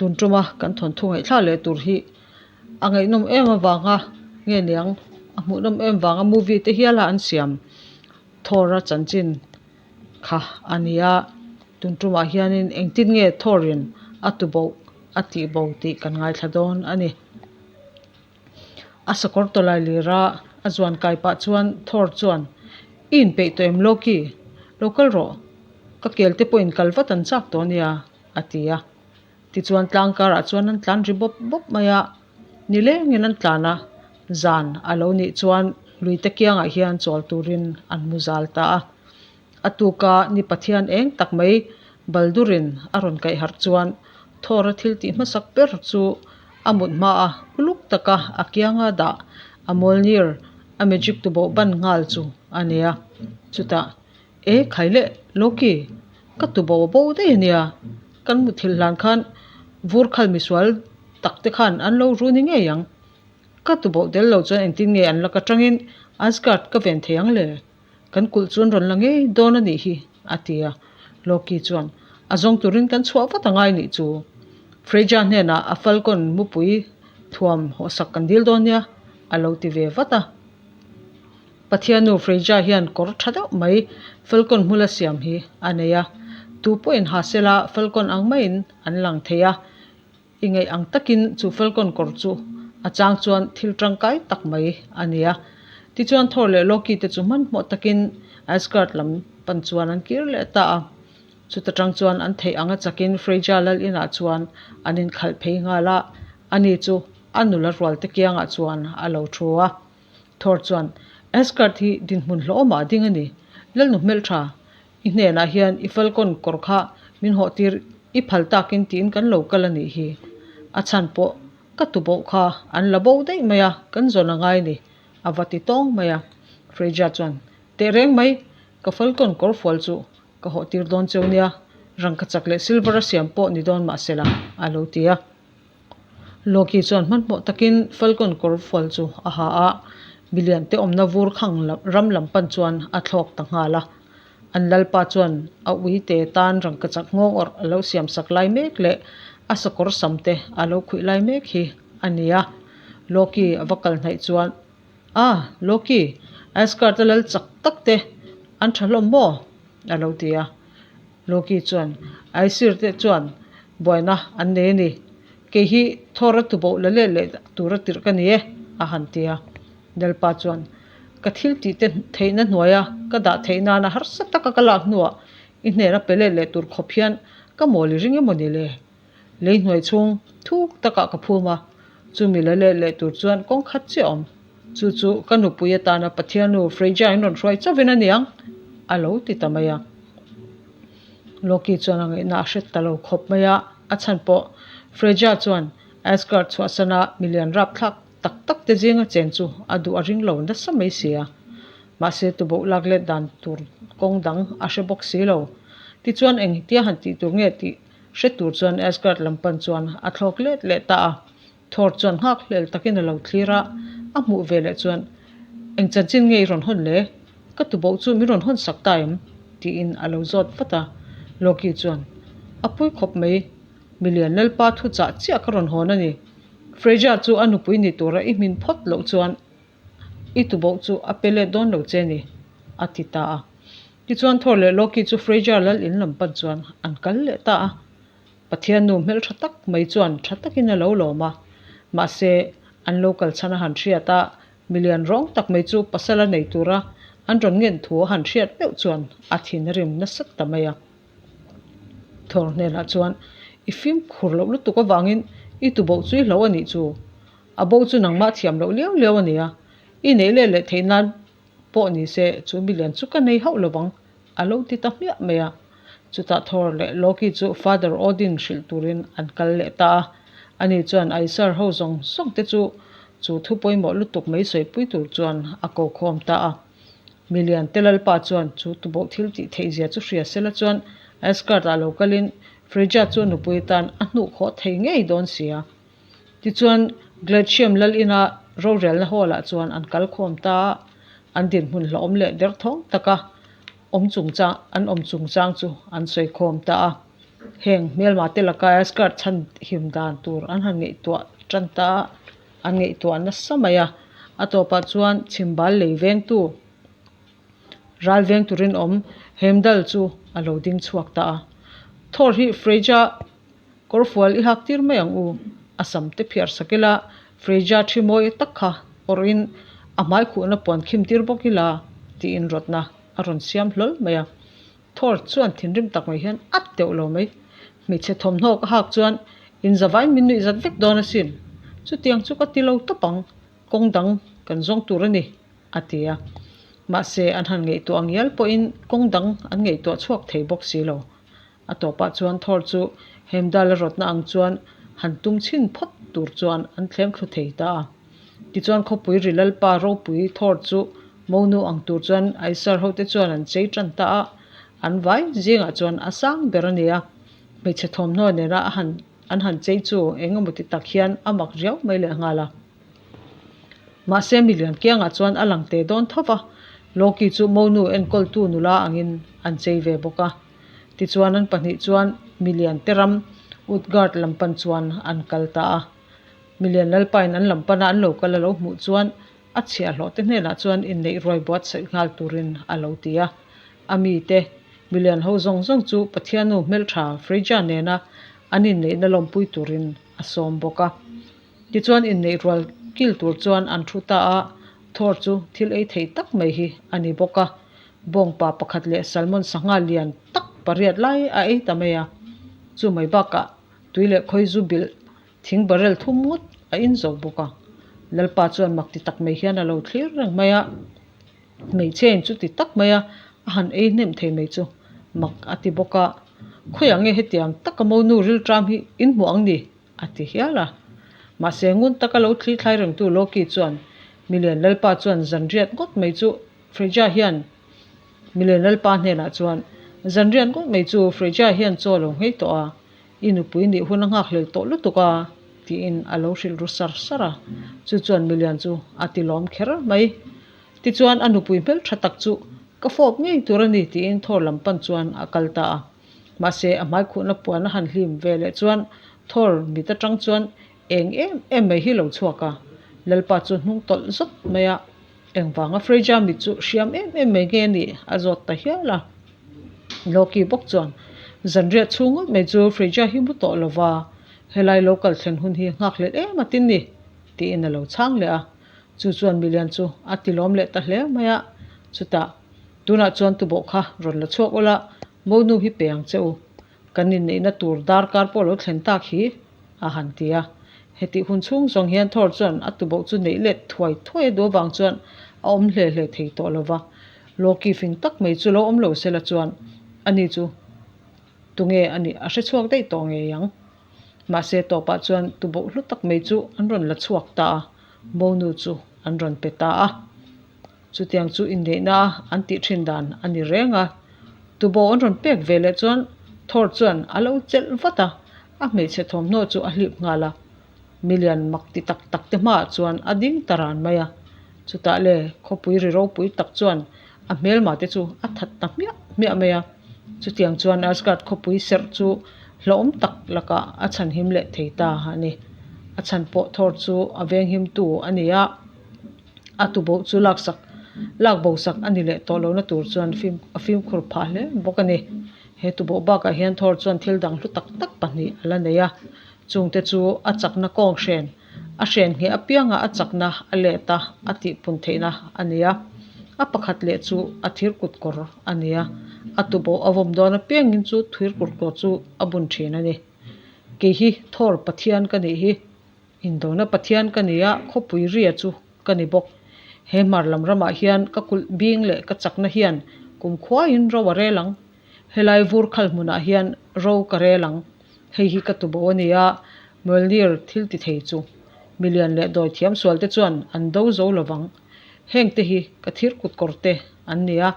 Tun tuma kan thawnthu ngaihthlak leh tur hi a ngaihnawm em avanga nge niang a hmuhnawm em vanga movie te hiala an siam Thor a chanchin kha a ni a, tun tumah hianin engtin nge Thor in a tuboh a tihbo tih kan ngaithla dawn a ni. A sakawr tawlai lira a zuan kai pah chuan Thor chuan, I inpeih tawh em Loki? Lo kal rawh, ka kel te pawhin kal vat an chak tawh ania, a ti a. Tichuan tlang karah chuan an tlan ri bawp bawp mai a, nilengin an tlan a, zan a lo nih chuan luite kiangah hian chawl turin an mu zal ta a. A tuka ni Pathian eng tak mai Baldurin a rawn kaih harh chuan Thor-a thil tih hmasak ber chu a mut hma a, uluk taka a kianga dah a Mjolnir a magic tuboh ban nghal chu a ni a. Chutah, E khai leh Loki, ka tuboh a bo daih a nia, kan muthilh hlan khan vur khal misual tak te khan an lo ru ni ngei ang. Ka tuboh tel lo chuan engtin nge an lak atangin Asgard ka ven thei ang le? Kan kulh chu an rawn la ngei dawn a nih hi, a ti a. Loki chuan, A zawng turin kan chhuah vat a ngai nih chu. Freyja hnenah a falcon mupui thuam hawhsak kan dil dawn nia, a lo ti ve vat a. Pathiannu Freyja hian kawr tha deuh mai falcon hmula siam hi a nei a. Tu pawhin ha sela falcon ang maiin an lang thei a. I ngaih ang takin chu falcon kawr chu a chang chuan thil tangkai tak mai a ni a. Tichuan Thor leh Loki te chu hmanhmawh takin Asgard lam pan chuan an kir leh ta a. Chuta tang chuan an theih anga chakin Freyja lal inah chuan an inkhalh phei nghal a, ani chu a nula rual te kiangah chuan a lo thu a. Thor chuan, Asgard hi dinhmun hlawhawmah a ding a ni. Lalnu hmeltha, I hnenah hian i falcon kawr kha min hawh tir i phal takin tiin kan lo kal a nih hi. A chhan pawh ka tuboh kha an la bo daih mai a, kan zawn a ngai ni, a va ti tawng mai a. Freyja chuan, Teh reng mai, ka falcon kawr fual chu ka hawh tir dawn cheu nia, rangkachak leh silver a siam pawh ni dawn mahsela, a lo ti a. Loki chuan hmanhmawh takin Falcon kawr fual chu a ha a, milian te awmna vur khang ram lam pan chuan a thlawk ta nghal a. An lalpa chuan a uite tan rangkachak nghawng awrh a lo siam sak lai mek leh a sakawr sam te a lo khuih lai mek hi a ni a. Loki a va kal hnaih chuan, Ah, Loki, Asgard a lal chak tak te an tha hlawm maw? a lo ti a. Loki chuan, Aesir te chuan buaina an nei a ni. Kei hi Thor a tuboh la let leh tura tirh ka ni e, a han ti a. Lalpa chuan, Ka thil tih te theihna hnuaia ka dah theih nana harsa taka ka lak hnuah i hnena pe let leh tur khawp hian ka mawl i ring emaw ni le? Lei hnuai chhung thuk takah ka phum a, chumi la let leh tur chuan kawng khat chiah awm. Chu chu ka nupui atana Pathiannu Freyja in rawn hruai chauhin a niang, a lo ti ta mai a. Loki chuan a ngaihna a hret ta lo khawp mai a, a chhan pawh Freyja chuan Asgard chhuahsana milian rapthlak tak tak te zinga chen chu a duh a ring lo nasa mai si a. Mahse tuboh lak let dan tur kawng dang a hre bawk si lo. Tichuan engtia han tih tur nge tih Hre tur chuan Asgard lam pan chuan a thlawk let leh ta a, Thor chuan nghak hlel takin a lo thlir a, a hmuh ve leh chuan, Eng chanchin nge i rawn hawn le? Ka tuboh chu min rawn hawn sak ta em? tiin a lo zawt vat a. Loki chuan, A pui khawp mai, milian lalpa thu chah chiah ka rawn hawn a ni. Freyja chu a nupui ni tura i hmin phawt loh chuan I tuboh chu a pe let dawn lo che ni, a ti ta a. Tichuan Thor leh Loki chu Freyja lal in lam pan chuan an kal leh ta a. Pathian nu hmeltha tak mai chuan tha takin a lo lawm a. Mahse, an lo kal chhan a han hriat a, milian rawng tak mai chu pasal a nei tura an rawn ngen thu a han hriat meuh chuan a thin a rim nasa ta mai a. Thor hnenah chuan, I fimkhur loh lutuk avangin i tuboh chu i hlo a nih chu. A bo chu nangmah thiam loh liau liau a nia, i neih leh leh theih nan pawh ni se chu milian chu ka nei hauh lovang, a lo ti ta hmiah mai a. Chutah Thor leh Loki chu Father Odin hrilh turin an kal leh ta a, ani chuan Aesir ho zawng zawng te chu chu thu pawimawh lutuk mai sawipui tur chuan a ko khawm ta a. Milian te lalpa chuan chu tuboh thil tih theih zia chu hria sela chuan Asgard ah lo kalin Freyja chu nupui atan a hnuh khawh thei ngei dawn sia. Tichuan, Gledsham lal ina rorelna hall-ah chuan an kal khawm ta a, an dinhmun hlauhawm leh derthawng taka awm chungchang an awm chungchang chu an sawi khawm ta a. Heng hmelma te laka Asgard chhan him dan tur an han ngaihtuah tan ta a, an ngaihtuah nasa mai a. A tawpah chuan chhimbal lei vengtu ral veng turin awm Heimdall chu a lo ding chhuak ta a. Thor hi Freyja kawrfual i hak tir mai ang u, a sam te phiar sak ila Freyja thi mawi tak kha awrhin a hmai khuhna puan khim tir bawk ila tiin rawtna a rawn siam hlawl mai a. Thor chuan thinrim tak mai hian at deuh lo mai. Hmeichhe thawmhnaw ka hak chuan inzavain min nuih zat vek dawn asin. Chutiang chu ka ti lo tawp ang, kawng dang kan zawng tur a ni, a ti a. Mahse, an han ngaihtuah ang ngial pawhin kawng dang an ngaihtuah chhuak thei bawk si lo. A tawpah chuan Thor chu Heimdall a rawtna ang chuan han tum chhin phawt tur chuan an thlem thlu thei ta a. Tichuan khawpui ri lalpa ropui Thor chu monu ang tur chuan Aisar hote chuan an chei tan ta a, an vai zingah chuan a sang ber a ni a. Hmeichhe thawmhnaw nena a han an han chei chu eng emaw ti tak hian a mak riau mai leh nghal a. Mahse milian kiangah chuan a lang teh dawn tho va, Loki chu monu enkawltu nula angin an chei ve bawk a. Tichuan an pahnih chuan milian te ram Utgard lam pan chuan an kal ta a. Milian lalpain an lam pana an lo kal a lo hmuh chuan a chhiahhlawh te hnenah chuan inneih ruai buatsaih nghal turin a lo ti a. A mite, milian ho zawng zawng chu Pathiannu hmeltha Freyja nena an inneihna lawmpui turin a sawm bawk a. Tichuan inneih rual kil tur chuan an thu ta a, Thor chu thil ei thei tak mai hi a ni bawk a. Bawngpa pakhat leh salmon sangha lian tak pariat lai a ei ta mai a. Chu mai bakah tui leh khawizu bilh thing barrel thum ngawt a in zo bawk a. Lalpa chuan mak ti tak mai hian a lo thlir reng mai a. Hmeichhia in chuti tak mai a a han ei hnem thei mai chu mak a ti bawk a. Khawiah nge hetiang taka monu rilṭam hi in hmuh ang ni? A ti hial a. Mahse, ngun taka lo thli thlai rengtu Loki chuan Milian Lalpa chuan zanriat ngawt mai chu Freyja hian Milian Lalpa hnenah chuan zanriat ngawt mai chu Freyja hian chaw a lo nghei tawh a, i nupui nih hun a nghakhlel tawh lutuk a, tiin a lo hrilh ru sar sar a. Chu chuan Milian chu a ti lawm kher mai. Tichuan a nupui hmeltha tak chu ka fawp ngei tur a ni tiin Thor lam pan chuan a kal ta a. Mahse, a hmai khuhna puan a han hlim ve leh chuan Thor mit atang chuan eng em em mai hi lo chhuak a, Lalpa chu hnung tawlh zawt mai a, engvanga Freyja mit chu hriam em em mai nge nih a zawt ta hial a. Loki bawk chuan zanriah chhung ngawt mai chu Freyja hi mu tawh lova, helai lo kal thlen hun hi nghak let em a tin ni? tiin a lo chhang leh a, chu chuan milian chu a ti lawm leh ta hle mai a, chutah tunah chuan tubawh kha rawn la chhuak ula, Monu hi pe ang che u, kan inneihna tur darkar pawh lo thlen tak hi, a han ti a. Hetih hun chhung zawng hian Thor chuan a tuboh chu neih let thuai thuai a duh avang chuan a awm hle hle thei tawh lo va. Loki fing tak mai chu lo awm lo sela chuan ani chu tunge a nih a hre chhuak daih tawh ngei ang. Mahse tawpah chuan tuboh hlu tak mai chu an rawn la chhuak ta a, monu chu an rawn pe ta a. Chutiang chu inneihna an tih thin dan a ni reng a. Tubo an rawn pek ve leh chuan Thor chuan a lo chelh vat a, a hmeichhe thawmhnaw chu a hlip nghal a. Milian mak ti tak tak te hmaah chuan a ding ta ran mai a. Chutah le khawpui ri ropui tak chuan a hmelma te chu a that ta hmiah hmiah mai a. Chutiang chuan Asgard khawpui serh chu hlauhawm tak lakah a chhanhim leh thei ta a ni. A chhan pawh Thor chu a venghimtu a ni a. A tuboh chu laksak lak bo sak a ni leh tawh lohna tur chuan fim a fimkhur phah hle bawk a ni. He tuboh bakah hian Thor chuan thil dang hlu tak tak pahnih a la nei a, chungte chu a chakna kawng hren a hren ngheh apianga a chakna a let a a tihpun theihna a ni a. A pakhat leh chu a thir kut kawr a ni a, a tuboh a vawm dawn apiangin chu thir kut kawr chu a bun thin a ni. Kei hi Thor Pathian ka nih hi. Indona Pathian ka ni a, khawpui ria chu ka ni bawk. He hmar lam ramah hian ka kulh bing leh ka chakna hian kum khuaiin ro a rel ang. Helai vur khal hmunah hian ro ka rel ang. Hei hi ka tubo a ni a, Mjolnir thil ti thei chu. Milian leh dawi thiam sualte chuan an do zo lovang. Hengte hi ka thir kut kawrte an ni a,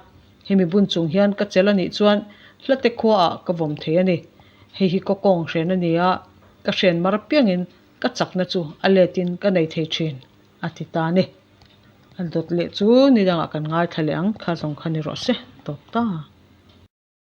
hemi bun chung hian ka chelh a nih chuan hlate khuaah ka vawm thei a ni. Hei hi ka kawng hren a ni a. Ka hrian mar apiangin ka chakna chu a letin ka nei thei thin, a ti ta a ni. A dawt leh chu ni dangah kan ngaithla leh ang, kha zawng kha ni rawh se, tawp ta.